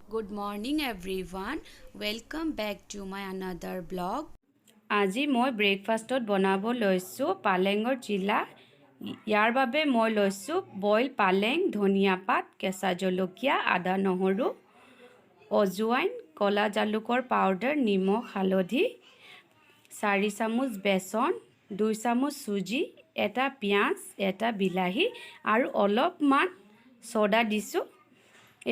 Good morning everyone, welcome back to my another vlog. আজি মই ব্ৰেকফাষ্টত বনাব লৈছোঁ পালেঙৰ চিলা। ইয়াৰ বাবে মই লৈছোঁ বইল পালেং, ধনিয়া পাত, কেঁচা জলকীয়া, আদা নহৰু, অজুৱাইন, ক'লা জালুকৰ পাউডাৰ, নিমখ, হালধি, 4 চামুচ বেচন, 2 চামুচ চুজি, এটা পিঁয়াজ, এটা বিলাহী আৰু অলপমান ছ'ডা দিছোঁ।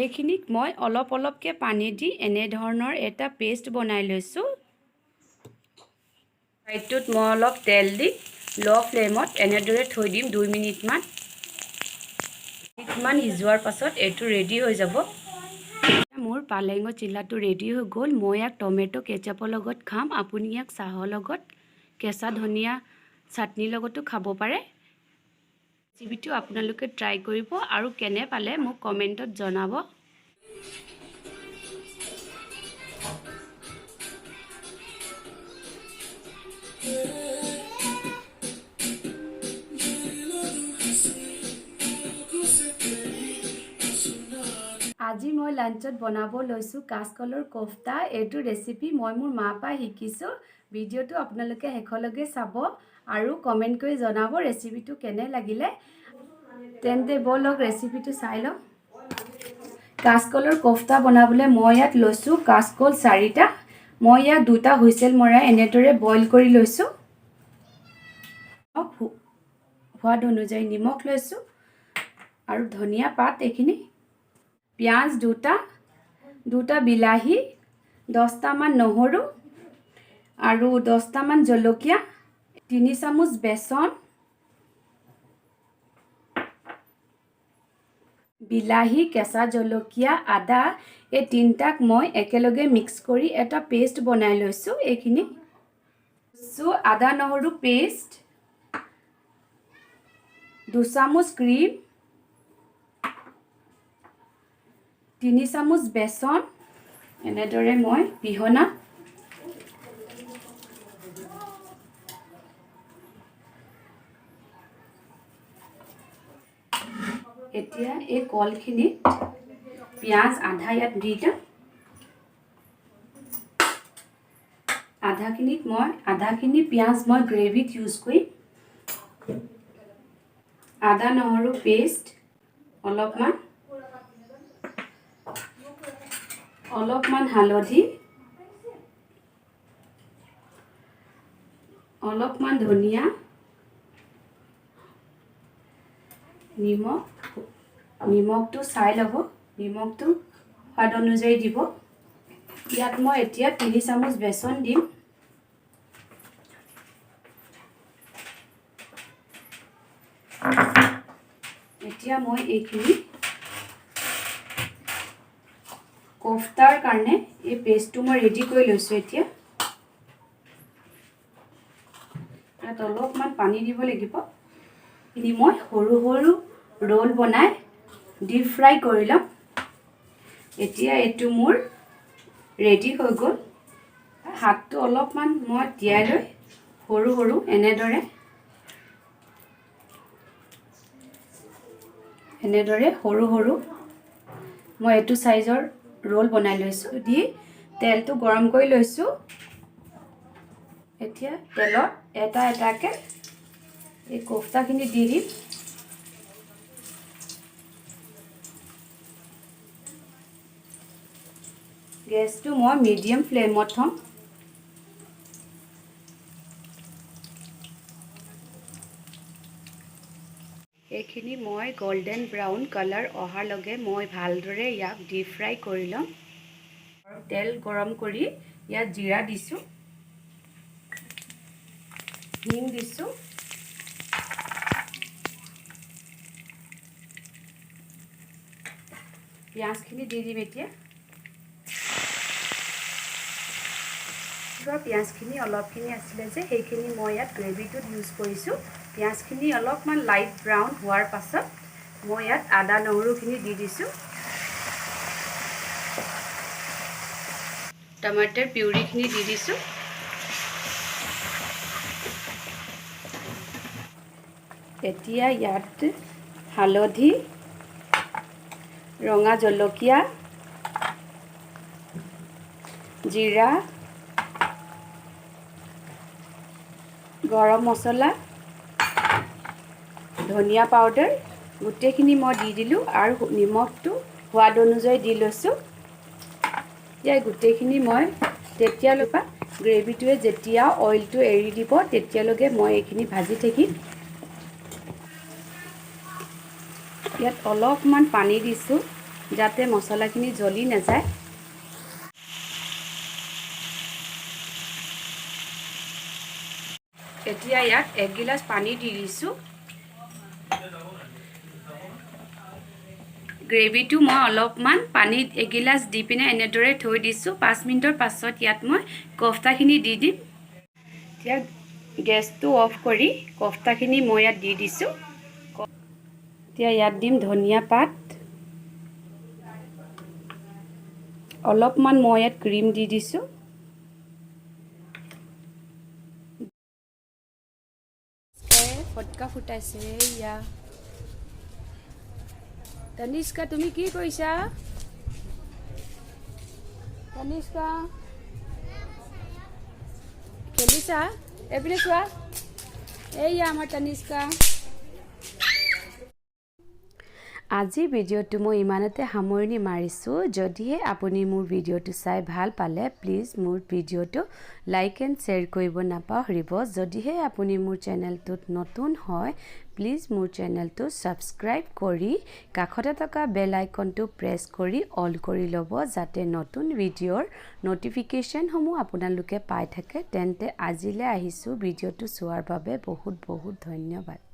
এইখিনিক মই অলপ অলপকৈ পানী দি এনেধৰণৰ এটা পেষ্ট বনাই লৈছোঁ। ছাইডটোত মই অলপ তেল দি ল' ফ্লেমত এনেদৰে থৈ দিম 2 মিনিটমান। মিনিটমান সিজোৱাৰ পাছত এইটো ৰেডি হৈ যাব। মোৰ পালেঙৰ চিলাটো ৰেডি হৈ গ'ল। মই ইয়াক টমেট' কেচাপৰ লগত খাম। আপুনি ইয়াক চাহৰ লগত, কেঁচা ধনিয়া চাটনিৰ লগতো খাব পাৰে। ৰেচিপিটো আপোনালোকে ট্ৰাই কৰিব আৰু কেনে পালে মোক কমেণ্টত জনাব। আজি মই লাঞ্চত বনাব লৈছোঁ কাচকলৰ কোফ্তা। এইটো ৰেচিপি মই মোৰ মাৰ পৰা শিকিছোঁ। ভিডিঅ'টো আপোনালোকে শেষলৈকে চাব আৰু কমেণ্ট কৰি জনাব ৰেচিপিটো কেনে লাগিলে। তেন্তে ব'লক ৰেচিপিটো চাই লওঁ। কাচকলৰ কোফ্তা বনাবলৈ মই ইয়াত লৈছোঁ কাচকল 4টা। মই ইয়াত 2টা হুইচেল মৰাই এনেদৰে বইল কৰি লৈছোঁ। সোৱাদ অনুযায়ী নিমখ লৈছোঁ আৰু ধনিয়া পাত এইখিনি, পিঁয়াজ 2টা, 2টা বিলাহী, 10টামান নহৰু আৰু 10টামান জলকীয়া, 3 চামুচ বেচন, বিলাহী, কেঁচা জলকীয়া, আদা এই 3টাক মই একেলগে মিক্স কৰি এটা পেষ্ট বনাই লৈছোঁ। এইখিনি আদা নহৰু পেষ্ট, 2 চামুচ ক্ৰীম, 3 চামুচ বেচন। এনেদৰে মই পিহনাত এতিয়া এই কলখিনিত পিঁয়াজ আধা ইয়াত দি দিম। আধাখিনি পিঁয়াজ মই গ্ৰেভিত ইউজ কৰিম। আদা নহৰু পেষ্ট অলপমান, অলপমান হালধি, অলপমান ধনিয়া, নিমখ। নিমখটো চাই ল'ব, নিমখটো সোৱাদ অনুযায়ী দিব। ইয়াত মই এতিয়া 3 চামুচ বেচন দিম। এতিয়া মই এইখিনি কোফতাৰ কাৰণে এই পেষ্টটো মই ৰেডি কৰি লৈছোঁ। এতিয়া ইয়াত অলপমান পানী দিব লাগিব। এইখিনি মই সৰু সৰু ৰোল বনাই ডিপ ফ্ৰাই কৰি ল'ম। এতিয়া এইটো মোৰ ৰেডি হৈ গ'ল। হাতটো অলপমান মই তিয়াই লৈ সৰু সৰু এনেদৰে এনেদৰে সৰু সৰু মই এইটো চাইজৰ ৰোল বনাই লৈছোঁ। দি তেলটো গৰম কৰি লৈছোঁ। এতিয়া তেলত এটা এটাকৈ এই কোফতাখিনি দি দিম। গেছটো মই মিডিয়াম ফ্লেমত থ'ম। এইখিনি মই গল্ডেন ব্ৰাউন কালাৰ অহাৰ লগে মই ভালদৰে ইয়াক ডিপ ফ্ৰাই কৰি ল'ম। তেল গৰম কৰি ইয়াত জিৰা দিছোঁ, হিং দিছোঁ, পিঁয়াজখিনি দি দিম। এতিয়া পিঁয়াজখিনি অলপখিনি আছিলে যে সেইখিনি মই ইয়াত গ্ৰেভিটোত ইউজ কৰিছোঁ। পিঁয়াজখিনি অলপমান লাইট ব্ৰাউন হোৱাৰ পাছত মই ইয়াত আদা নহৰুখিনি দি দিছোঁ। টমাটাৰ পিউৰিখিনি দি দিছোঁ। এতিয়া ইয়াত হালধি, ৰঙা জলকীয়া, জিৰা, গৰম মছলা, ধনিয়া পাউডাৰ গোটেইখিনি মই দি দিলোঁ আৰু নিমখটো সোৱাদ অনুযায়ী দি লৈছোঁ। এতিয়া গোটেইখিনি মই তেতিয়ালৈকে গ্ৰেভিটোৱে যেতিয়া অইলটো এৰি দিব তেতিয়ালৈকে মই এইখিনি ভাজি থাকিম। ইয়াত অলপমান পানী দিছোঁ যাতে মছলাখিনি জ্বলি নাযায়। এতিয়া ইয়াত এগিলাচ পানী দি দিছোঁ। গ্ৰেভিটো মই অলপমান পানী এগিলাচ দি পিনে এনেদৰে থৈ দিছোঁ। 5 মিনিটৰ পাছত ইয়াত মই কোফতাখিনি দি দিম। এতিয়া গেছটো অফ কৰি কোফতাখিনি মই ইয়াত দি দিছোঁ। এতিয়া ইয়াত দিম ধনিয়া পাত, অলপমান মই ইয়াত ক্ৰীম দি দিছোঁ। ফটকা ফুটাইছে। এয়া তনিষ্কা, তুমি কি কৰিছা? তনিষ্কা খেলিছা? এইপিনে চোৱা, এইয়া আমাৰ তনিষ্কা। আজিৰ ভিডিঅ'টো মই ইমানতে সামৰণি মাৰিছোঁ। যদিহে আপুনি মোৰ ভিডিঅ'টো চাই ভাল পালে প্লিজ মোৰ ভিডিঅ'টো লাইক এণ্ড শ্বেয়াৰ কৰিব নাপাহৰিব। যদিহে আপুনি মোৰ চেনেলটোত নতুন হয় প্লিজ মোৰ চেনেলটো ছাবস্ক্ৰাইব কৰি কাষতে থকা বেল আইকনটো প্ৰেছ কৰি অল কৰি ল'ব, যাতে নতুন ভিডিঅ'ৰ ন'টিফিকেশ্যনসমূহ আপোনালোকে পাই থাকে। তেন্তে আজিলৈ আহিছোঁ। ভিডিঅ'টো চোৱাৰ বাবে বহুত বহুত ধন্যবাদ।